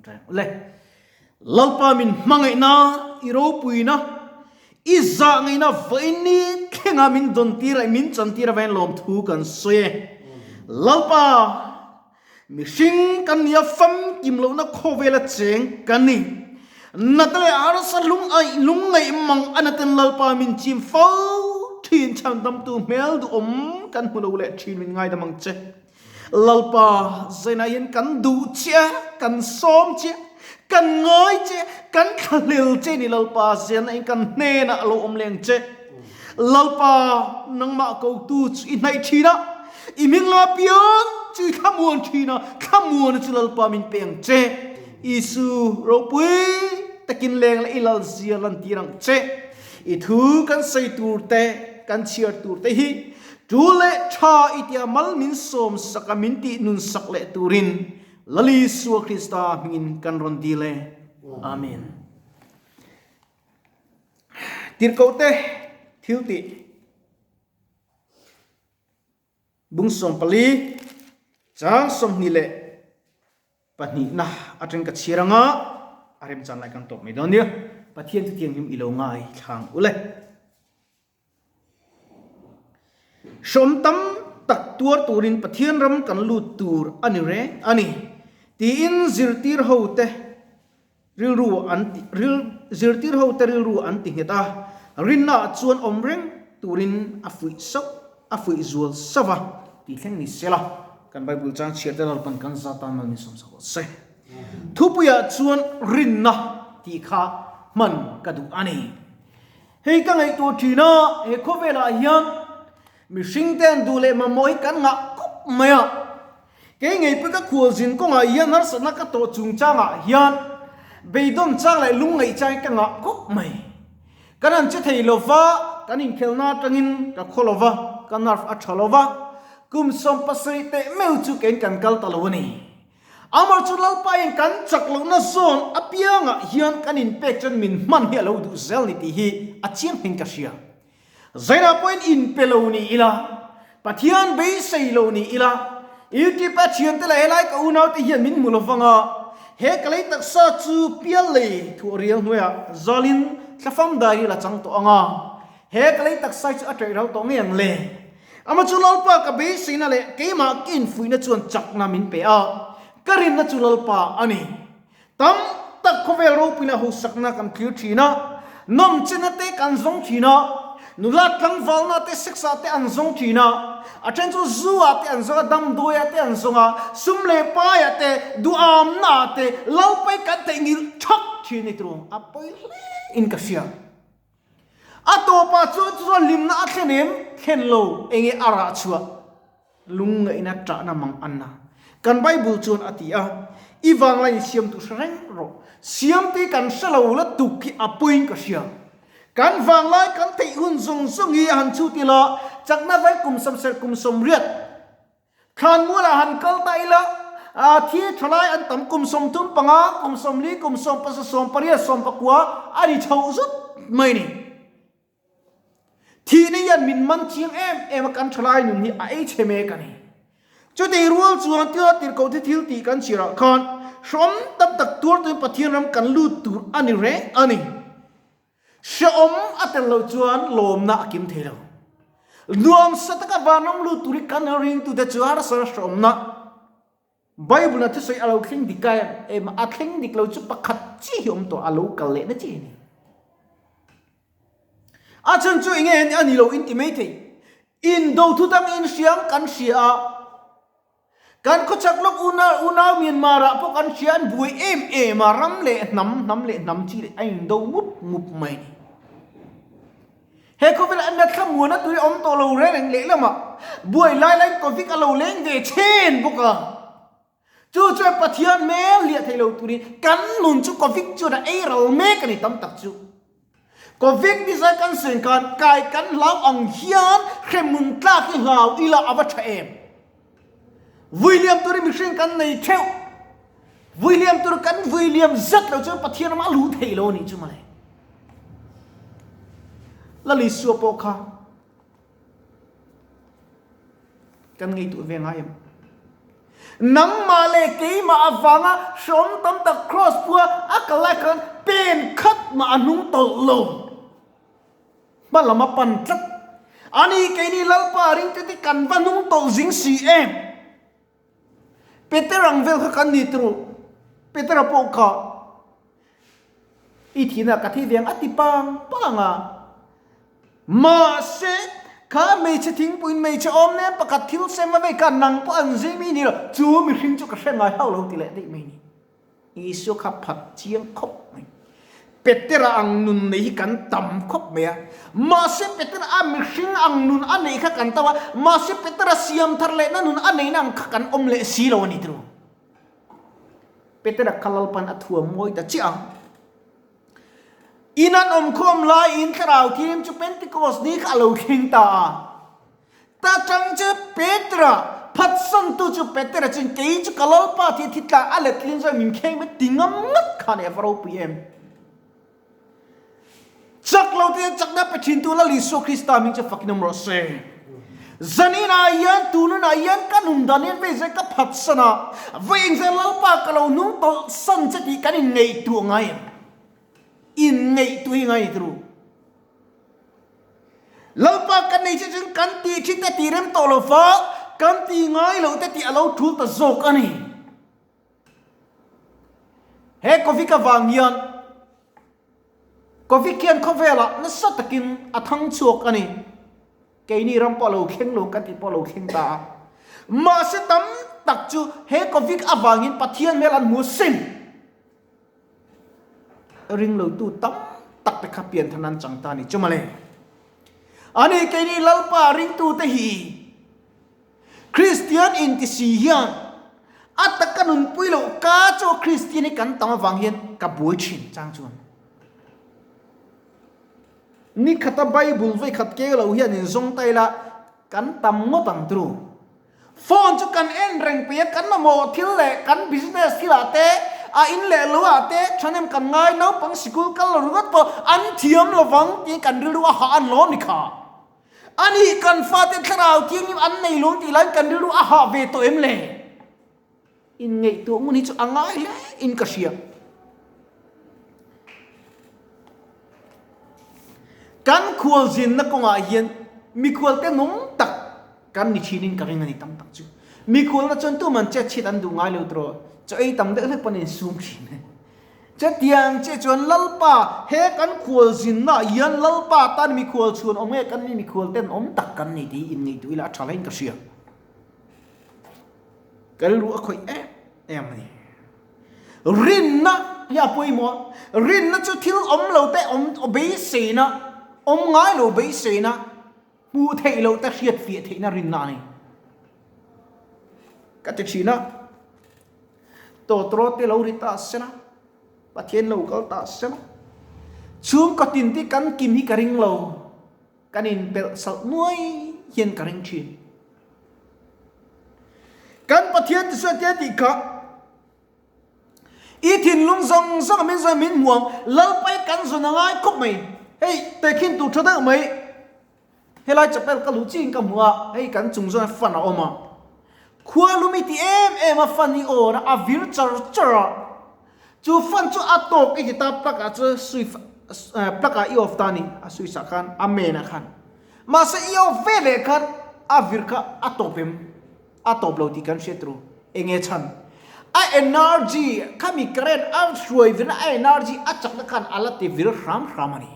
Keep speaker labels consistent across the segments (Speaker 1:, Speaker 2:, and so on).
Speaker 1: Tawngtai ang ule. Lalpa min hmangaihna i ropuina i zah ngaihna vawiin thlenga min dawn tir leh min chan tir avangin lawmthu kan sawi e. Lalpa mihring kan nia famkim lohna khawvela cheng kan ni. Nata leh harsa lungaih lungngaih mang a naten Lalpa min chim fo thin chhandamtu hmel duhawm kan hmu lo leh thin min ngaidam ang che. Lalpa zainah hian kan duh che a, kan sawm che a, kan ngai che a, kan thlahlel che ni Lalpa zainah hian kan hnenah a lo awm leng che. Lalpa nangmah kotu chu i hnaih thin a, i hming lama piang chu i thlamuan thin a, thlamuana chu Lalpa min pe ang che. Isu ropui takin leng leh i lalzia lantir ang che. I thu kan sawi tur te, kan chhiar tur te hi Tu leh tha i tia mal min sawm sak a min tih nun sak leh turin Lal Isua Krista hmingin kan rawn dil e. Amen. Tirhkohte thil tih bung 14 chang 22na atang ka chhiar anga a remchan lai kan tawp mai dawn nia. Pathian chu thianghlim i lo ngai thlang ule. Hrawm tam tak tuar turin Pathian ram kan lut tur a ni reng a ni, tiin zirtir hote rilru an ti zirtir hote rilru an ti nghet a, rinnaah chuan awm reng turin a fuih sauh a fuih zual sauh va tih thleng ni sela, kan Bible chang chhiar te lalpan kan za tan mal min sawm sak rawh se. Thupuiah chuan rinna tih kha hman ka duh a ni. Hei ka ngaihtuah thin a, he khawvelah hian mihring te an duh leh mamawh hi kan ngah khawp mai a. Kei ngei pawh ka khualzin kawngah hian harsatna ka tawh chungchangah hian beidawn chang leh lungngaih chang hi ka ngah khawp mai. Kan han che thei lo va, kan inkhelna atangin ka khaw lo va, ka nerve a tha lo va, kum 70 teh meuh chu keiin kan kal ta lo a ni. Amah chu Lalpa in kan chak lohna zawn apiangah hian kan inpek chuan min hman hi a lo duh zel ni tih hi a chiang hming ka hria. Zainah pawhin inpe lo ni ila, Pathian beisei lo ni ila, YouTube a thiante leh helai ka unaute hian min hmu lovang a, he ka lei taksa chu pial lei thuah rial hnuaiah zalin thlafam dai hi la chang tawh ang a, he ka lei taksa hi chu a ṭaih ral tawh ngei ang le. Amah chu Lalpa ka beiseina leh keimah ka infuihna chuan chakna min pe a, ka rinna chu Lalpa a ni. Tam tak khawvel ropuina hosakna kan thlir thin a, nawmchena te kan zawng thin a, nula tlangvalna te sex ah te an zawng thin a, a then chu zu ah te an zawng a, damdawi ah te an zawng a, sum leh pai ah te, duhamna ah te Lalpai kan theihnghilh thak thin ni tur a pawi hle in ka hria. A tawpah chuan chu chuan hlimna a thlen em? Thlen lo. Enge a rah chhuah? Lungngaihna ṭahna mang anna. Kan Bible chuan a ti a, I vanglai in siamtu hre reng rawh. Siamte kan hre lo la tuk hi a pawiin ka hria. Kan vanglai kan theih hun zawng zawng hi a han chhut ila, chakna vai kum samserh kum 80 Thlanmualah han kal ta ila, thi thalai an tam kum 35, kum 40, kum 18, 89 a ri chho zut mai ni. Thihna hian min man chiang em em a, kan thalai nun hi a ei chhe mek a ni. Chutih rual chuan tia tirhkoh te thil tih kan chhiarah khan hrawm tam tak tuar tuin Pathian ram kan lut tur a ni reng a ni. Hrehawm a tel loh chuan lawmna a kim thei lo. Nuamsa taka vanram lut tur hi kan ringtute chu harsa hrehawmna Bible-a thusawi a lo thleng dik a em a thleng dik lo chu pakhat chi hi awm tawh a lo kal lehna chi a ni. A chhan chu enge a ni lo in ti mai thei. Indo thu dang in hriam kan hria a. Kan khawchhak lawk unau unau Myanmar ah pawh kan hria an buai em em a, ram leh hnam, hnam leh hnam chi leh a indo mup mup mai a ni. He khawvel an la thlamuan a tui awm tawh lo reng reng lehlamah buai lai laiin Covid a lo leng ve chhen bawk a. Chu chuan Pathian hmel hliah thei lo turin kan nun chu Covid chuan a ei ral mek a ni tam tak chu. Covid ni zai kan sawi khan kai kan hlau ang hian hremhmun tlak hi hlau ila a va tha em? Vui liam turin mihring kan nei theuh. Vui liam tur kan vui liam zet lo chuan Pathian ramah a luh theih lo a nih chu mawle. Lal Isua pawh kha kan ngaihtuah ve ngai em? Nangmah leh keimah avanga hreawm tam tak kraws pua a kal lai khan pen khat mah a hnung tawlh lo. Hma lam a pan tlat. Ani keini Lalpa ringte te kan va hnung tawlh zing si em? Peter ang vel kha kan ni turu. Petera pawh kha i thihna ka thi ve ang a ti pang pang a. Mahse, kha hmeichhe thingpuiin hmeichhe awm nen pakhat thil sem va vei kha nang pawh an zim i ni lo, chu mihring chu ka hre ngai hauh lo ti leh daih mai ni. Isua kha phat chiang khawp mai. Petera ang nun nei hi kan tam khawp mai a. Mahse, Petera a mihring ang nun a neih kha kan tam a, mahse Petera siam thar lehna nun a neihna ang kha kan awm leh si lo a ni tiro. Petera kha Lalpan a thuam mawi ta chiah ang. In an awmkhawm laiin Thlarau Thianghlim chu Pentecost ni kha a lo thleng ta a. Ta chang chu Petra, phatsantu chu Petera chuan kei chu ka Lalpa thi thi tla a let tlin zawng min kheng mai ti ngam ngat kha nih a va ropui em. Chak lo te chakna pe thintu Lal Isua Krista hming chu fakin awm rawh se. Zaninah hian tununah hian ka nun dan hian vei zai ka phatsan a, vawi engzah Lalpa ka lo hnung tawlh san che tih kan inngaihtuah ngai em? Inngaihtuah hi ngai turu. Lalpa kan nei che chuan kan tih thin te tih rem tawh lo va, kan tih ngai loh te tih a lo tul ta zawk a ni. He Covid avang hian Covid hian khawvelah nasa takin a thang chhuak a ni. Keini ram pawh a lo thleng lo kan tih pawh a lo thleng ta a. Mahse tam tak chu he Covid avangin Pathian hmel an hmu sin. Ring lotu tam tak te kha pian than an chang ta a ni chu mawle. Ani keini Lalpa ringtute hi Kristian inti si hian a taka nunpui loh ka chu Kristian hi kan tam avang hian ka buai thin chang chuan. Ni khata Bible vei khat ke lo hian in zawng ta ila kan tam ngawt ang tru. Phone chu kan en reng peih a, kan mamawh thil leh kan business thil ah te, a in leh lo ah te thahnem kan ngai, naupang sikul kal lo ringawt pawh an thiam lovang tiin kan rilru a hah an lawm ni kha. A nih kan fate thlarau thianghlim an nei lung tih laiin kan rilru a hah ve tawh em le? Inngaihtuah ngun hi chu a ngai hle in ka hria. Kan khualzinna kawngah hian mikhualte nung tak kan ni thinin ka ring a ni tam tak chu. Mikhualna chuan tuman chet chhiat an duh ngai lo tawh, chaw ei tam deuh hlek pawn a insum thin. Chutiang che chuan Lalpa, he kan khual zinna hian Lalpa tan mikhual chhuan awm nge kan ni mikhual ten awm tak kan ni tih inngaihtuah ila a tha hlain ka hria. Ka rilru a khawih em em a ni. Rinna hi a pawimawh a, rinna chu thil awm lo te awm beiseina, awm ngai lo beiseina, hmuh theih loh te hriat fiah theihna rinna a ni. Ka ti thin a. Tawtrawt te lo ri ta sela, Pathian lo kal ta sela, chhungkaw tin te kan kim hi ka ring lo, kan inpelh salh nuai hian ka ring thin. Kan Pathian ti chuan tia tih kha, I thinlung zawng zawng a min zawi min hmuang, Lalpai kan zawn a ngai khawp mai. Hei, tehkhin tur tha deuh mai. Helai chapel ka luh chiin ka hmu a, hei kan chung zawn fan a awm a. Khua lum i ti em em a fan i awn a, a vir char char a. Chu fan chu a tawk i ti ta plug ah chu switch plug ah i off ta a ni, a switch ah khan a main ah khan. Mahse i off ve leh khan a vir kha a tawp em? A tawp lo tih kan hriat ru. Enge chhan? A energy khami current a hruai virna a energy a chakna khan a la ti vir hram hram a ni.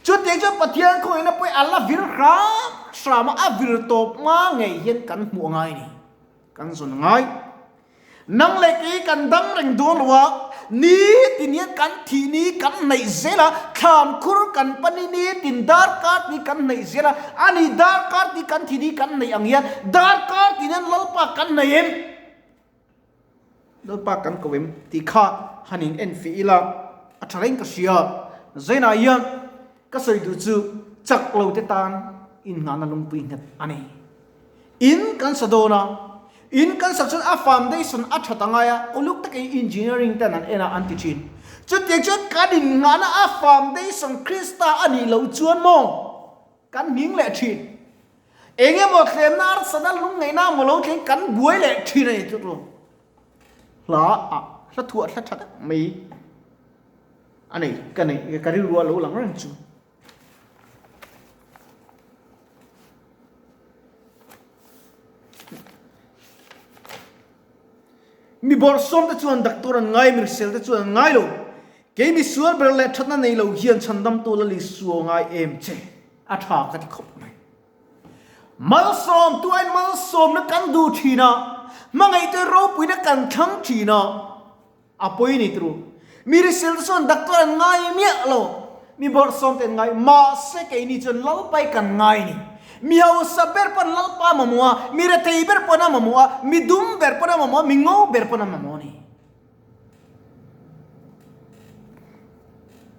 Speaker 1: Chutiang chuan Pathian khawngaihnna pawh hi a la vir hram hram a, a vir tawp hma ngei hian kan hmuh a ngai a ni. Kan zawn a ngai. Nang leh kei kan dam reng dawn lo a, ni tin hian kan thih ni kan hnaih zel a, thlam khur kan pani ni tin darkar ti kan hnaih zel a, a ni darkar ti kan thih ni kan hnaih ang hian darkar tin hian Lalpa kan hnaih em? Lalpa kan ko em tih kha han in en fih ila a tha reng ka hria. Zainah hian ka sawi duh chu chak lo te tan innghahna lungpui nghet a ni. In kan sa dawn a, in kan sak chuan a foundation a that a ngai a, uluk takin engineering ten an en a an ti thin. Chutiang chuan kan innghahna a foundation Krista a nih loh chuan maw kan hming leh thin. Eng emaw thlemna arsana lungngaihna emaw lo thleng kan buai leh thin a ni chu chu. Hla ah hla thuah hla tha tak mai a nei ka nei ka rilru a lo lang reng chu. Mi bawrhsawm te chuan doctor an ngai, mi hrisel te chuan an ngai lo. Kei mi sual ber leh thatna nei lo hian chhandamtu la Lisua ngai em che? A tha ka ti khawp mai. Malsawm tuain malsawmna kan duh thin a, hmangaihte ropuina kan thlang thin a, a pawi ni turu. Mi hrisel te chuan doctor an ngai miah lo, mi bawrhsawm te an ngai, mahse keini chuan Lalpai kan ngai ni. Mi hausa ber pawn Lalpa a mamawh a, mi rethei ber pawn a mamawh a, mi dum ber pawn a mamawh a, mi ngo ber pawn a mamawh a ni.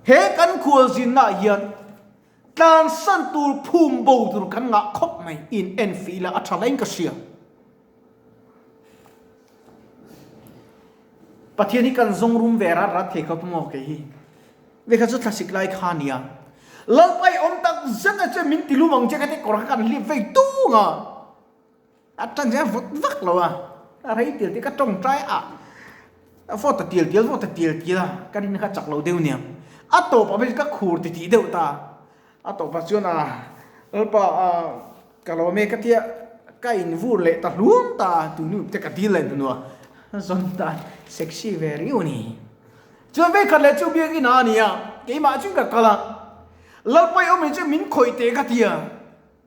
Speaker 1: He kan khualzinnaah hian tlansan tur phum bo tur kan ngah khawp mai in en fih ila a tha hlain ka hria. Pathian hi kan zawng rum ve rat rat thei khawp maw kei hi. Vekha chu thlasik lai kha nia. Lalpa i awm tak zet a che min ti lum ang che ka ti kawr kha kan hlip vei tung a. A tan hian vawt vak lo a, a rei tial tial ka tawngtai a, a vawt ta tial tial vawt ta tial tial a, ka rin kha chak lo deuh nia. A tawpah phei ka khur ti tih deuh ta, a tawpah chuan a Lalpa a ka lawm e ka tia ka in vur leh ta hluam ta a, tunu te ka dil leh hnuhnawh a, zawn ta sexy ve riau a ni. Chuan vekhat leh chu biakinn ah a ni a, keimah chuan ka kal a, Lalpa i awm in chuan min khawih teh ka tia.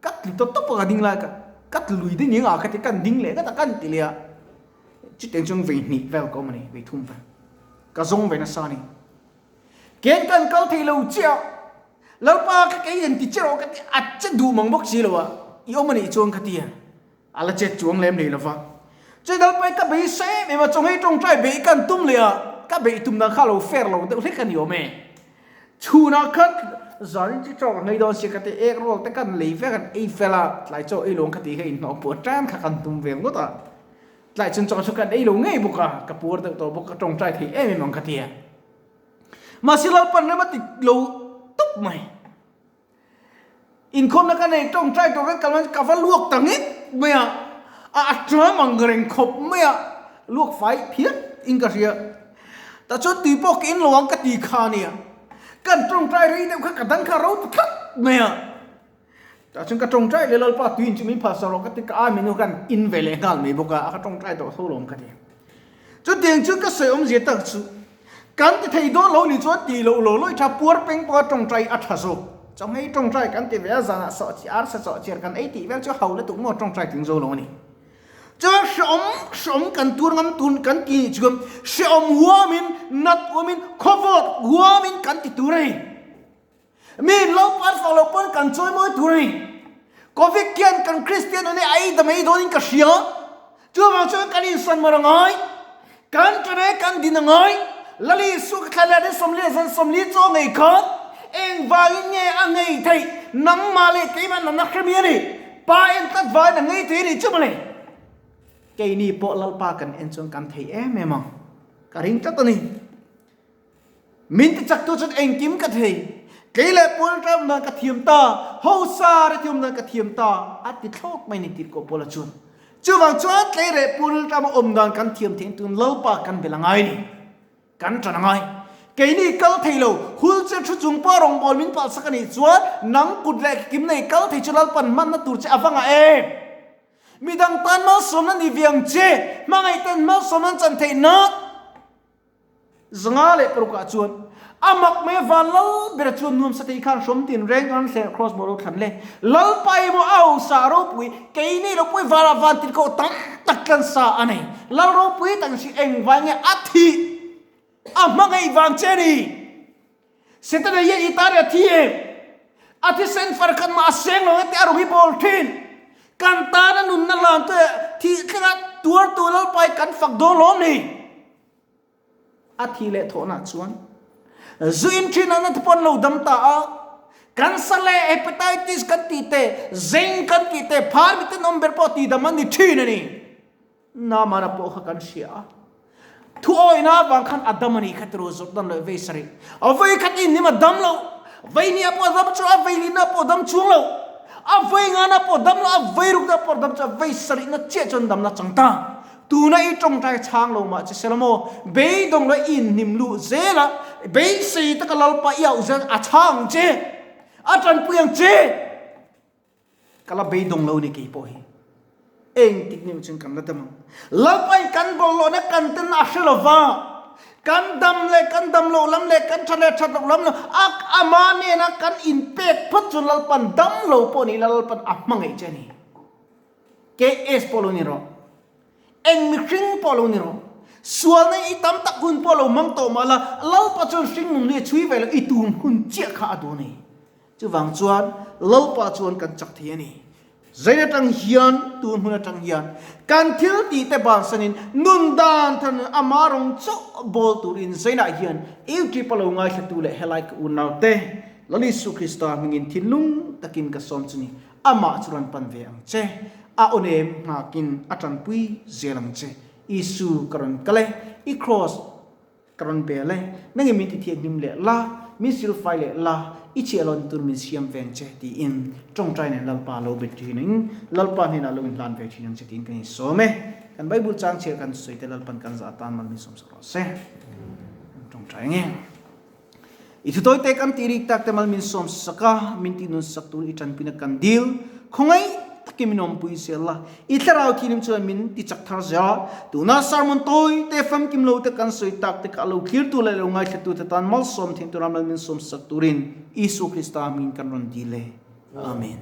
Speaker 1: Ka tlu tawp tawp a ka ding lai ka ka tlu lui ding eng ah ka ti kan ding leh ngat a kan ti leh a chutiang chuan vei hnih vel ka awm a ni vei thum vel ka zawng ve nasa a ni ken kan kal thei lo chiah Lalpa ka kei en ti che rawh ka ti a che duh mang bawk si lo a i awm a nih chuan ka ti a a la chet chuang lem leh lo va chuan Lalpa ka beisei em em a chawngei tawngtai beih kan tum leh a ka beih tum dan kha a lo fair lo deuh hlek a ni awm e. Chhunah khan zanin chu chaw ka ngei dawn sia ka ti ek roll te kan lei vek an ei fel a, tlai chaw ei lo ang ka tih kha inhnawh puar tan kha kan tum ve ngawt a, tlai chhun chaw chu kan ei lo ngei bawk a, ka puar deuh tawh bawk ka tawngtai thei em em ang ka ti a. Mahse Lalpan rem a ti lo tawp mai. Inkhawmna ka nei tawngtai tawh kan kal ka va luak ta ngek mai a, a a ṭam ang reng khawp mai a, luak fai phiat in ka hria. Tah chuan tui pawh ka in lo ang ka ti kha ania, kan tawngtai rei deuh kha ka dang kha ro ta thak mai a. Tah chuan ka tawngtai leh Lalpa tui in chu min phalsak rawh ka ti ka amen u khan in ve leh nghal mai bawk a, a ka tawngtai tawh tho lawm ka ti. Chutiang chu ka sawi awmzia tak chu kan ti thei dawn lo ni chuan tih loh lo lawih tha puar peng pawha tawngtai a tha zawk. Chawngei tawngtai kan ti ve a, zanah sawh chi arsa chawh chiar kan ei tih vel chu ho lutuk maw tawngtai tling zo lo a ni. Chuan hreawm hreawm kan tur ngam tun kan ti nih chuan hreawm huamin nat huamin khawvawt huamin kan ti tur a ni. Mi in lo pan fak lo pawn kan chawi mawi tur a ni. Covid khian kan Kristian nun hi a ei dam ei dawnin ka hria. Chuvang chuan kan insan mar a ngai. Kan ṭan e kan din a ngai. Lali Isu ka thla leh 30 zan 40 chaw ngei kha engvangin nge a ngei theih? Nangmah leh keimah nana hremi a ni. Pa en tlat vangin a ngei thei a ni chu mawle. Keini pawh Lalpa kan en chuan kan thei em em ang. Ka ring tlat a ni. Min ti chak tu chuan engkim ka thei, kei leh Paul ram nan ka thiam ta, Hosa re thiam nan ka thiam ta, a ti thlawk mai ni tirhkoh Paula chuan. Chuvang chuan tlei reh Paul rama awm dan kan thiam theih tun Lalpa kan bel a ngai ni. Kan ṭan a ngai. Keini kal thei lo, hul che thu chung pawh rawngbâwl min palhsak a nih chuan nang kut leh kim nei kal thei chu Lalpan hmanna tur che a va ngah em? Midang tan malsawmna ni ve ang che, hmangaihten malsawmna an chan theih nan. 506 ah chuan a mak mai van lal ber chuan nuam sa thei khan hrawm tin reng an thlen cross maw ro thlan le lalpa i maw au sa ropui keini ropui vara van tin ko tam tak tlan sa a nei lal ropui tak si eng vai nge a thi a hmangaih vang che ni setana hian i tan a thi em a thisen far khat mah a seng lo te a rawng hi bawl thin kan tan a nunna lan te thi thlenga tuar tu lalpa i kan fak dawn lawm ni. A thi leh thawhna chuan zu in thin an a pawn lo dam ta a, cancer leh hepatitis kan tih te, zeng kan tih te, phar mi ten awm ber pawh tih dam an ni thin a ni. Namana pawh kha kan hria a, thu awihna avang khan a dam a ni kha tiraw Jordan leh vei sarih. A vei khat in nim a dam lo, vei nia pawh a dam chu a vei lina pawh a dam chuang lo. A vei ngana pawh dam lo, a vei rukna pawh dam chu a vei sarihna chiah chuan damna chang ta. Tuna i tawngtai chhang lo mah che sela maw? Beidawng lo i inhnim luh zel a, beisei taka Lalpa i auh zel a chhang ang che, a tanpui ang che. Ka la beidawng lo ni kei pawh hi. Eng tik ni chuan kan la dam ang. Lalpa in kan bawlhhlawhna kan ten a hre lo va, kan dam leh kan dam loh lam leh kan that leh that loh lam lo a amah nena kan inpek phawt chuan Lalpan dam lo pawh ni ila Lalpan a hmangaih che a ni. KS pawh lo ni rawh. Eng mihring pawh lo ni rawh. Sualna i tam tak hun pawh lo hmang tawh mah la, Lalpa chuan hringnun hi a chhui ve lo, i tun hun chiah kha a duh a ni. Chuvang chuan Lalpa chuan kan chak thei a ni. Zain atang hian, tun hmun atang hian kan thil tih te bansanin nun dan than ama rawng chauh bawl turin Zainah hian YouTube a lo ngaithlatu leh helai ka unaute Lal Isu Krista hmingin thinlung takin ka sawm chu ni. Amah chu rawn pan ve ang che. A aw nem nghakin a tanpui zel ang che. Isu ka rawn kal e, i kraws. Ka rawn bel e, nangin min ti thianghlim leh la, min silfai leh la, i chhiahlo ni tur min siam veng che, tiin tawngtai nen Lalpa lo be thin in, Lalpa hnenah lo inhlan ve thin ang che tiin kan insawm e. Kan Bible chang chhiar kan sawi te Lalpan kan zah atan mal min sawm sak rawh se. Kan tawngtai ange. I thutoite kan tih rik tak te mal min sawm sak a, min tih nun sak tur i tanpuina kan dil. Khawngaih takin min awmpui zel la, i thlarau thilim chuan min ti chak thar zel a. Tuna sermon tawi te famkim lo te kan sawi tak te kha a lo thlirtu leh lo ngaithlatu te tan malsawm thing tura mal min sawm sak turin Isua Krista hmingin kan rawn dil e. Amen.